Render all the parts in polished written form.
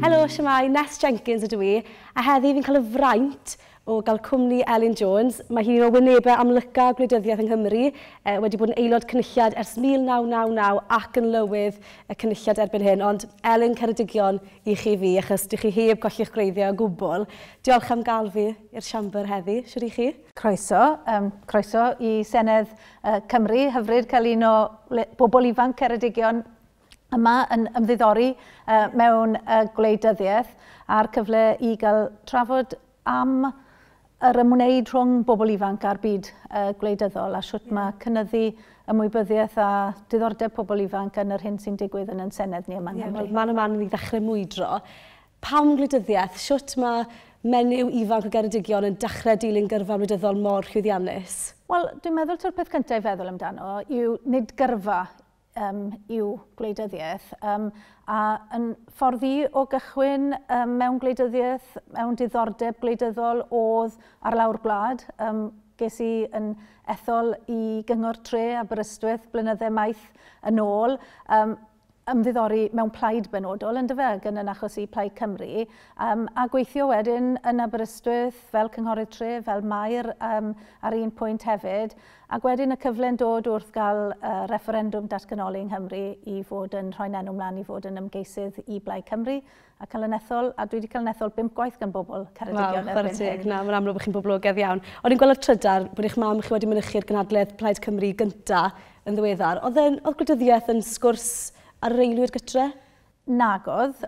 Helo, shwmae, Nest Jenkins ydw i, a heddi fi'n cael y fraint o gael cwmni Elin Jones. Mae hi'n o wynebau amlyca gwleidyddiaeth yng Nghymru, wedi bod yn aelod cynulliad ers 1999 ac yn lywydd y cynulliad erbyn hyn. Ond Elin, Ceredigion i chi fi, achos dych chi heb golli'ch gwreiddiau o gwbl. Diolch am gael fi i'r siambr heddi. Shwd i chi? Croeso. Croeso i Senedd Cymru. Hyfryd cael un o bobl ifanc Ceredigion yma yn ymddiddori mewn gwleidyddiaeth a'r cyfle i gael trafod am yr ymwneud rhwng bobl ifanc a'r byd gwleidyddol a sut mae cynyddu ymwybyddiaeth a diddordeb pobl ifanc yn yr hyn sy'n digwydd yn ein Senedd ni yma yng Nghymru. Wel, man a man i ddechrau mwydro. Pam gwleidyddiaeth? Sut mae menyw ifanc o Geredigion yn dechrau dilyn gyrfa wleidyddol mor llwyddiannus? Wel, dwi'n meddwl taw'r peth cyntaf i feddwl amdano yw nid gyrfa yw gwleidyddiaeth, a yn ffordd i o gychwyn mewn gwleidyddiaeth, mewn diddordeb gwleidyddol oedd ar lawr gwlad. Ges i yn ethol i Gyngor Tre Aberystwyth blynydde maith yn ôl, ymddiddori mewn plaid benodol yn dyfe, ac yn achos i Plaid Cymru, a gweithio wedyn yn Aberystwyth fel cynghorydd tre, fel maer ar un pwynt hefyd, ac wedyn y cyfle'n dod wrth gael referendwm datganoli yng Nghymru i fod yn rhoi'n enw mlaen i fod yn ymgeisydd i Blaid Cymru a cael yn ethol, a dwi wedi cael yn ethol 5 gwaith gan bobl Ceredigion erbyn hyn. Na, mae'n amlwg bod chi'n boblogaidd iawn. O'n i'n gweld y trydar bod eich mam chi wedi mynychu'r gynhadledd Plaid Cymru gynta yn ddiweddar. Oedd gwleidyddiaeth yn sgwrs ar yr aelwyd gytre? Nagodd.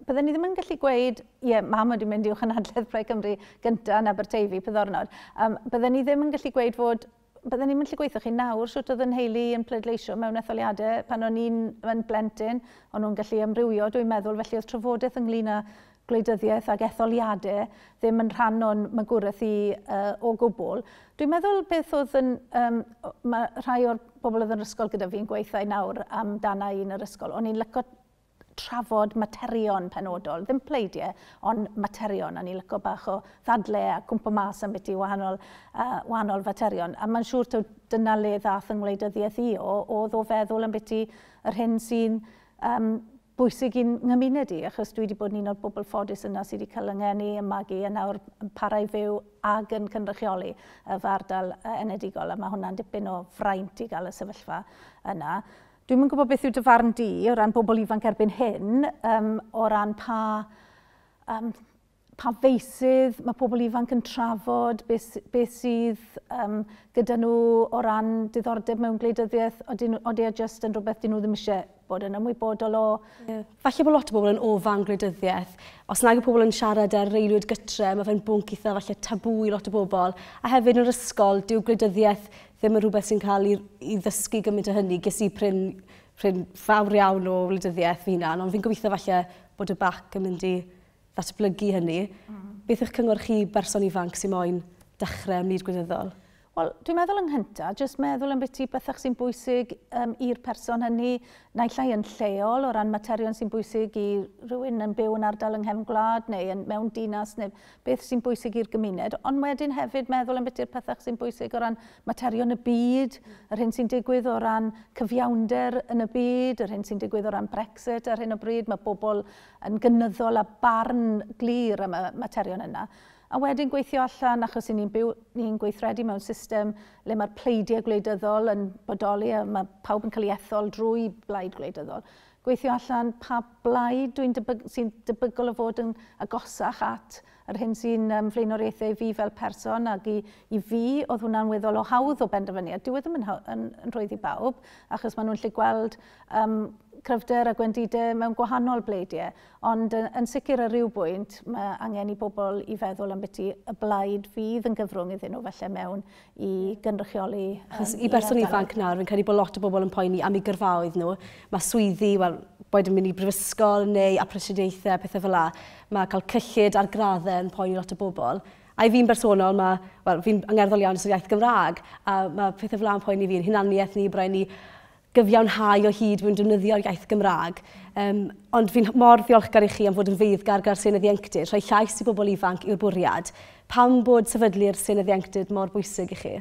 Bydden ni ddim yn gallu gweud, ie, mam wedi mynd i'w chynhadledd Plaid Cymru gynta yn Aberteifi, pyddornod. Bydden ni ddim yn gallu gweud fod, bydden ni'n gallu gweithio chi nawr sut oedd yn nheulu yn pleidleisio mewn etholiadau pan o'n i'n yn blentyn, o'n nhw'n gallu amrywio, dwi'n meddwl, felly oedd trafodaeth ynglyn â gwleidyddiaeth ac etholiadau ddim yn rhan o'n magwraeth i o gwbl. Dwi'n meddwl beth oedd yn, mae rhai o'r bobl oedd yn yr ysgol gyda fi'n gweithio nawr amdana i yn yr ysgol, o'n i'n licio trafod materion penodol, ddim pleidiau, ond materion, o'n i'n licio bach o ddadle a cwmpo mas am beth i wahanol faterion. A mae'n siŵr taw dyna le ddath yng ngwleidyddiaeth i oedd o feddwl am beth i yr hyn sy'n bwysig i'n nghymuned i, achos dwi wedi bod yn un o'r bobl ffodus yna sydd wedi cael yng ngeni, yn magu, a nawr yn para i fyw ag yn cynrychioli y fy ardal enedigol, a mae hwnna'n dipyn o fraint i gael y sefyllfa yna. Dwi'm yn gwybod beth yw dy farn di o ran bobl ifanc erbyn hyn, o ran pa feysydd mae pobl ifanc yn trafod, beth sydd gyda nhw o ran diddordeb mewn gwleidyddiaeth, odi e jyst yn rhywbeth dyn nhw ddim eisiau bod yn ymwybodol o. Yeah. Falle bod lot o bobl yn ofan gwleidyddiaeth. Os nag yw pobl yn siarad ar aelwyd gytre, mae fe'n bwnc eitha falle tabw i lot o bobl. A hefyd yn yr ysgol, dyw gwleidyddiaeth ddim yn rhywbeth sy'n cael ei ddysgu gymaint o hynny. Ges i prin fawr iawn o wleidyddiaeth fy hunan, ond fi'n gobeithio falle bod y bac yn mynd i ddatblygu hynny. Beth yw'ch cyngor chi berson ifanc sy'n moyn dechrau ym myd gwleidyddol? Wel, dwi'n meddwl yng nghyntaf, jyst meddwl am beth bethach sy'n bwysig i'r person hynny, naill ai yn lleol o ran materion sy'n bwysig i rhywun yn byw yn ardal yng nghefn gwlad neu mewn dinas, neu beth sy'n bwysig i'r gymuned, ond wedyn hefyd meddwl am beth yw'r pethach sy'n bwysig o ran materion y byd, yr hyn sy'n digwydd o ran cyfiawnder yn y byd, yr hyn sy'n digwydd o ran Brexit ar hyn o bryd, mae bobl yn gynyddol a barn glir am y materion yna. A wedyn gweithio allan, achos ni'n byw, ni'n gweithredu mewn system le mae'r pleidiau gwleidyddol yn bodoli a mae pawb yn cael ei ethol drwy blaid gwleidyddol. Gweithio allan pa blaid sy'n debygol o fod yn agosach at yr hyn sy'n flaenoriaethau i fi fel person, ac i fi oedd hwnna'n weddol o hawdd o benderfyniad. Dyw e ddim yn rhwydd i bawb, achos maen nhw'n gallu gweld cryfder a gwendidau mewn gwahanol bleidiau, ond yn sicr ar ryw bwynt mae angen i bobl i feddwl am beth i y blaid fydd yn gyfrwng iddyn nhw felly mewn i gynrychioli. Achos i berson ifanc nawr, fi'n credu bod lot o bobl yn poeni am eu gyrfaoedd nhw. Mae swyddi, wel, boed yn mynd i brifysgol neu aprentisiaethau, pethau fel la, mae cael cyllid ar graddau yn poeni lot o bobl. A i fi'n bersonol, fi'n angerddol iawn dros yr iaith Gymraeg, a mae pethau fel la yn poeni fi, yn hunaniaeth ni, bod rhaid ni gyfiawnhau o hyd mewn defnyddio'r iaith Gymraeg. Ond fi'n mor ddiolchgar i chi am fod yn feiddgar gyda'r Senedd Ieuenctid, rhoi llais i bobl ifanc yw'r bwriad. Pam bod sefydlu'r Senedd Ieuenctid mor bwysig i chi?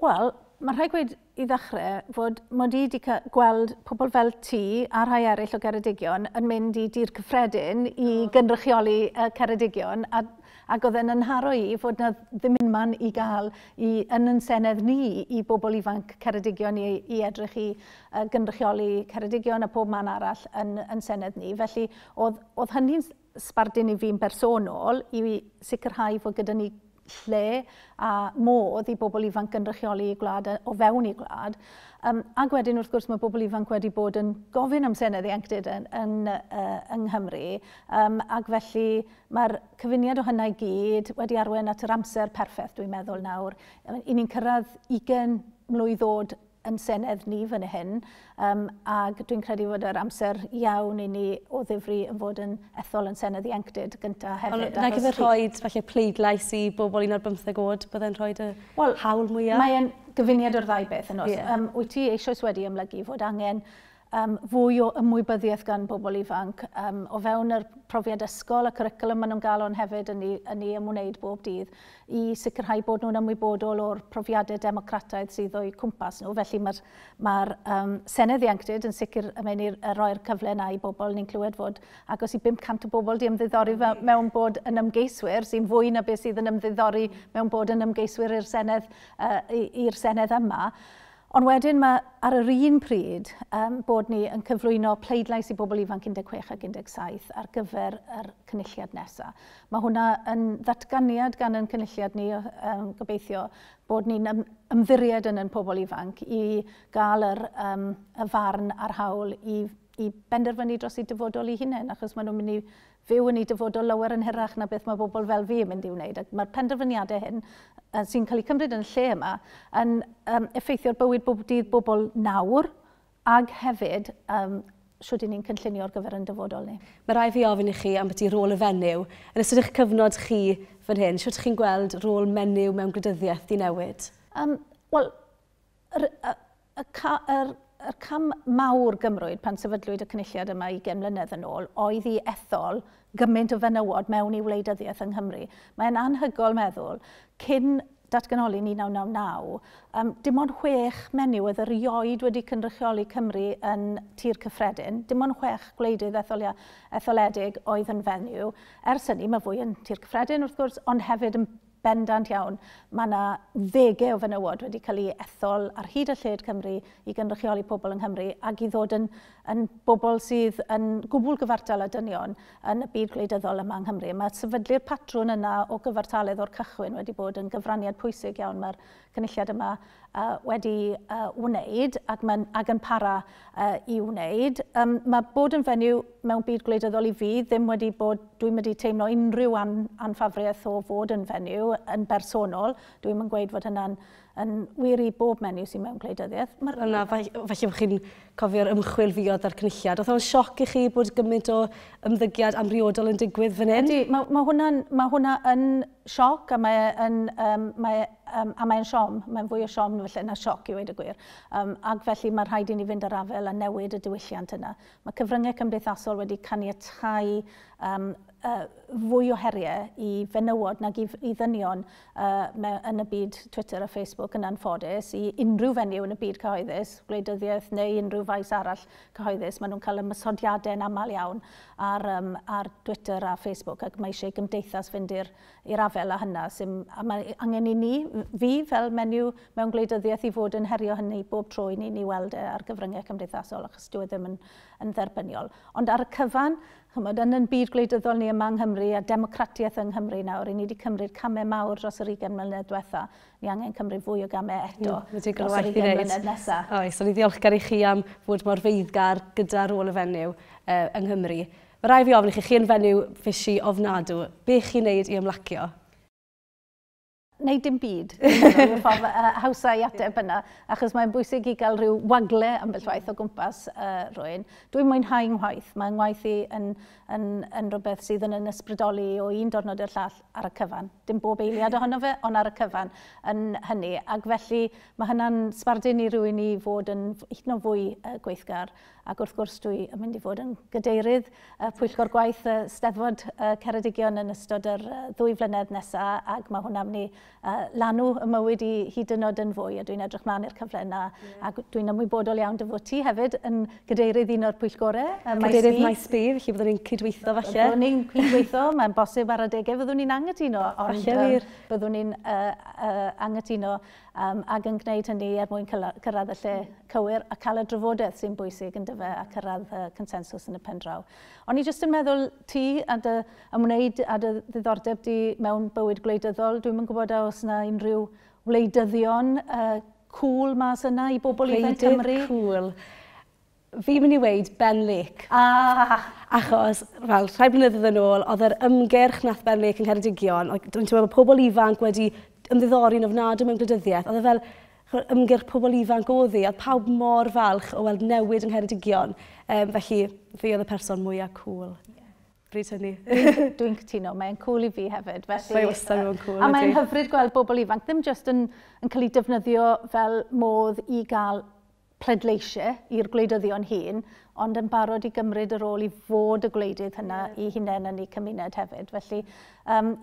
Wel, mae rhaid gweud i ddechrau fod mod i wedi gweld pobl fel ti a rhai eraill o Geredigion yn mynd i Dŷ'r Cyffredin i gynrychioli Ceredigion, ac oedd e'n anharo i fod na ddim unman i gael yn yn senedd ni i bobl ifanc Ceredigion i edrych i gynrychioli Ceredigion a pob man arall yn senedd ni. Felly oedd hynny'n sbardun i fi'n bersonol i sicrhau fod gyda ni lle a modd i bobl ifanc gynrychioli i gwlad o fewn i gwlad. Ac wedyn, wrth gwrs, mae bobl ifanc wedi bod yn gofyn am Senedd Ieuenctid yng Nghymru. Ac felly mae'r cyfuniad o hynna i gyd wedi arwain at yr amser perffaith, dwi'n meddwl nawr. I ni'n cyrraedd 20 mlwydd oed yn Senedd ni fan hyn, ac dwi'n credu fod yr amser iawn i ni o ddifri yn fod yn ethol yn Senedd Ieuenctid gyntaf hefyd. Ond nag yw rhoi falle pleidlais i bobl 15 oed, byddai'n rhoi y hawl mwyaf? Mae'n gyfuniad o'r ddau beth yn os. Wyt ti eisoes wedi ymlygu fod angen fwy o ymwybyddiaeth gan bobl ifanc o fewn yr profiad ysgol a cwricwlwm maen nhw'n gael, ond hefyd yn ei ymwneud bob dydd i sicrhau bod nhw'n ymwybodol o'r profiadau democrataidd sydd o'u cwmpas nhw. Felly mae'r Senedd Ieuenctid yn sicr yn mynd i roi'r cyfle yna i bobl. Ni'n clywed fod agos i 500 o bobl di ymddiddori mewn bod yn ymgeiswyr, sy'n fwy na beth sydd yn ymddiddori mewn bod yn ymgeiswyr i'r Senedd yma. Ond wedyn mae ar yr un pryd bod ni yn cyflwyno pleidlais i bobl ifanc 16 ac 17 ar gyfer yr cynulliad nesaf. Mae hwnna yn ddatganiad gan yn cynulliad ni, gobeithio, bod ni'n ymddiried yn pobl ifanc i gael y farn a'r hawl i benderfynu dros eu dyfodol eu hunain, achos maen nhw'n mynd i fyw yn eu dyfodol lawer yn hirach na beth mae bobl fel fi yn mynd i wneud. Ac mae'r penderfyniadau hyn sy'n cael eu cymryd yn lle yma yn effeithio'r bywyd bob dydd bobl nawr ag hefyd shwt i ni'n cynllunio ar gyfer yn dyfodol ni. Mae rhaid fi ofyn i chi am beth i rôl y fenyw. Yn ystod eich cyfnod chi fan hyn, shwt chi'n gweld rôl menyw mewn gwleidyddiaeth di newid? Wel, yr cam mawr gymrwyd pan sefydlwyd y cynulliad yma 20 mlynedd yn ôl oedd i ethol gymaint o fenywod mewn i wleidyddiaeth yng Nghymru. Mae'n anhygoel meddwl, cyn datganoli 1999, dim ond 6 menyw oedd erioed wedi cynrychioli Cymru yn Tŷ'r Cyffredin. Dim ond 6 gwleidydd etholedig oedd yn fenyw. Ers hynny, mae fwy yn Tŷ'r Cyffredin, wrth gwrs, ond hefyd yn bendant iawn, mae yna ddegau o fenywod wedi cael ei ethol ar hyd y lled Cymru i gynrychioli pobl yng Nghymru ac i ddod yn bobl sydd yn gwbl gyfartal â dynion yn y byd gwleidyddol yma yng Nghymru. Mae sefydlu'r patrwn yna o gyfartaledd o'r cychwyn wedi bod yn gyfraniad pwysig iawn mae'r cynulliad yma wedi wneud ac yn para i wneud. Mae bod yn fenyw mewn byd gwleidyddol i fi ddim wedi bod, dwi'n wedi teimlo unrhyw anffafriaeth o fod yn fenyw yn bersonol. Dwi'n yn gweud fod hynna'n yn wir i bob menyw sy'n mewn gwleidyddiaeth. Yna, falle bod chi'n cofio'r ymchwil fuodd ar cynulliad. Oedd o'n sioc i chi bod gymaint o ymddygiad amhriodol yn digwydd fan hyn? Ydy, mae hwnna yn sioc a mae'n siom. Mae'n fwy o siom felly na sioc i weud y gwir. Ac felly mae rhaid i ni fynd ar afel a newid y diwylliant yna. Mae cyfryngau cymdeithasol wedi caniatau fwy o heriau i fenywod nag i ddynion yn y byd Twitter a Facebook yn anffodus, i unrhyw fenyw yn y byd cyhoeddus, gwleidyddiaeth neu unrhyw faes arall cyhoeddus, maen nhw'n cael ymosodiadau yn aml iawn ar Twitter a Facebook, ac mae eisiau gymdeithas fynd i'r afel â hynna. A mae angen i ni, fi fel menyw mewn gwleidyddiaeth, i fod yn herio hynny bob tro i ni weld e ar gyfryngau cymdeithasol, achos dyw e ddim yn dderbyniol. Ond ar y cyfan, chymod, yn byd gwleidyddol ni yma yng Nghymru a democratiaeth yng Nghymru nawr, i ni wedi cymryd camau mawr dros yr 20 mlynedd diwetha. Ni angen cymryd fwy o gamau eto dros yr 20 mlynedd nesaf. Oes, o'n i ddiolchgar i chi am fod mor feiddgar gyda rôl y fenyw yng Nghymru. Mae rhaid fi ofyn i chi, chi yn fenyw fishi ofnadw. Be chi'n neud i ymlacio? Neu dim byd. Yw'r ffordd hawsa i ateb yna, achos mae'n bwysig i gael rhyw wagle ambell waith o gwmpas rhywun. Dwi'n mwynhau ngwaith. Mae ngwaith i yn rhywbeth sydd yn ysbrydoli o un diwrnod i'r llall ar y cyfan. Dim bob eiliad ohono fe, ond ar y cyfan yn hynny. Ac felly mae hynna'n sbardun i rywun i fod yn hyd yn oed fwy gweithgar. Ac wrth gwrs dwi yn mynd i fod yn gadeirydd pwyllgor gwaith Steddfod Ceredigion yn ystod yr 2 flynedd nesaf, ac mae hwnna'n mynd i lanw y mywyd i hyd yn oed yn fwy, a dwi'n edrych mlaen i'r cyfle yna. Ac dwi'n ymwybodol iawn dy fod ti hefyd yn gadeirydd un o'r pwyllgorau. Cadeirydd Maes B, felly byddwn ni'n cydweithio falle. Byddwn ni'n cydweithio, mae'n bosib ar adegau fyddwn ni'n anghytuno, ond byddwn ni'n anghytuno ac yn gwneud hynny er mwyn cyrraedd y lle cywir a cael y drafodaeth sy'n bwysig yn dyfe a cyrraedd y consensws yn y pen draw. O'n i jyst yn meddwl ti a dy ymwneud a dy ddiddordeb di mewn bywyd gwleidyddol, dwi'm yn gwybod a oes yna unrhyw wleidyddion cool mas yna i bobl ifanc Cymru. Gwleidydd cool. Fi'n mynd i weud Ben Lake. Achos, fel, rhai blynyddoedd yn ôl, oedd yr ymgyrch nath Ben Lake yn Ceredigion, dwi'n teimlo bod pobl ifanc wedi ymddiddori'n ofnadwy mewn gwleidyddiaeth. Oedd e fel ymgyrch pobl ifanc oedd hi, oedd pawb mor falch o weld newid yng Ngheredigion. Felly, fi oedd y person mwyaf cool. Bryd hynny. Dwi'n cytuno, mae'n cool i fi hefyd. Felly, mae wastad yn cool. A mae'n hyfryd gweld bobl ifanc, ddim jyst yn cael ei defnyddio fel modd i gael pleidleisiau i'r gwleidyddion hun, ond yn barod i gymryd y rôl i fod y gwleidydd hynna i hunain yn eu cymuned hefyd. Felly,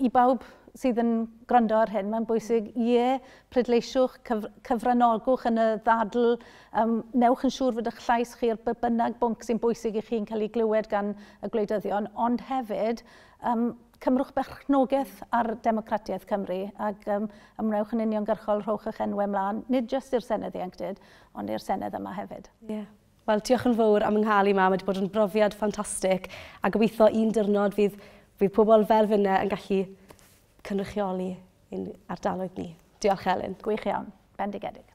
i bawb sydd yn gwrando ar hyn, mae'n bwysig, ie, pleidleisiwch, cyfranogwch yn y ddadl, newch yn siŵr fod eich llais chi ar bynnag bwnc sy'n bwysig i chi'n cael ei glywed gan y gwleidyddion, ond hefyd, cymrwch berchnogaeth ar democratiaeth Cymru ac ymwnewch yn uniongyrchol, rhowch eich enwau ymlaen, nid jyst i'r Senedd Ieuenctid, ond i'r Senedd yma hefyd. Yeah. Wel, diolch yn fawr am yng nghael i ma, mae wedi bod yn brofiad ffantastig a gobeithio un diwrnod fydd pobl fel finne yn gallu cynrychioli ein ardaloedd ni. Diolch, Elin. Gwych iawn. Bendigedig.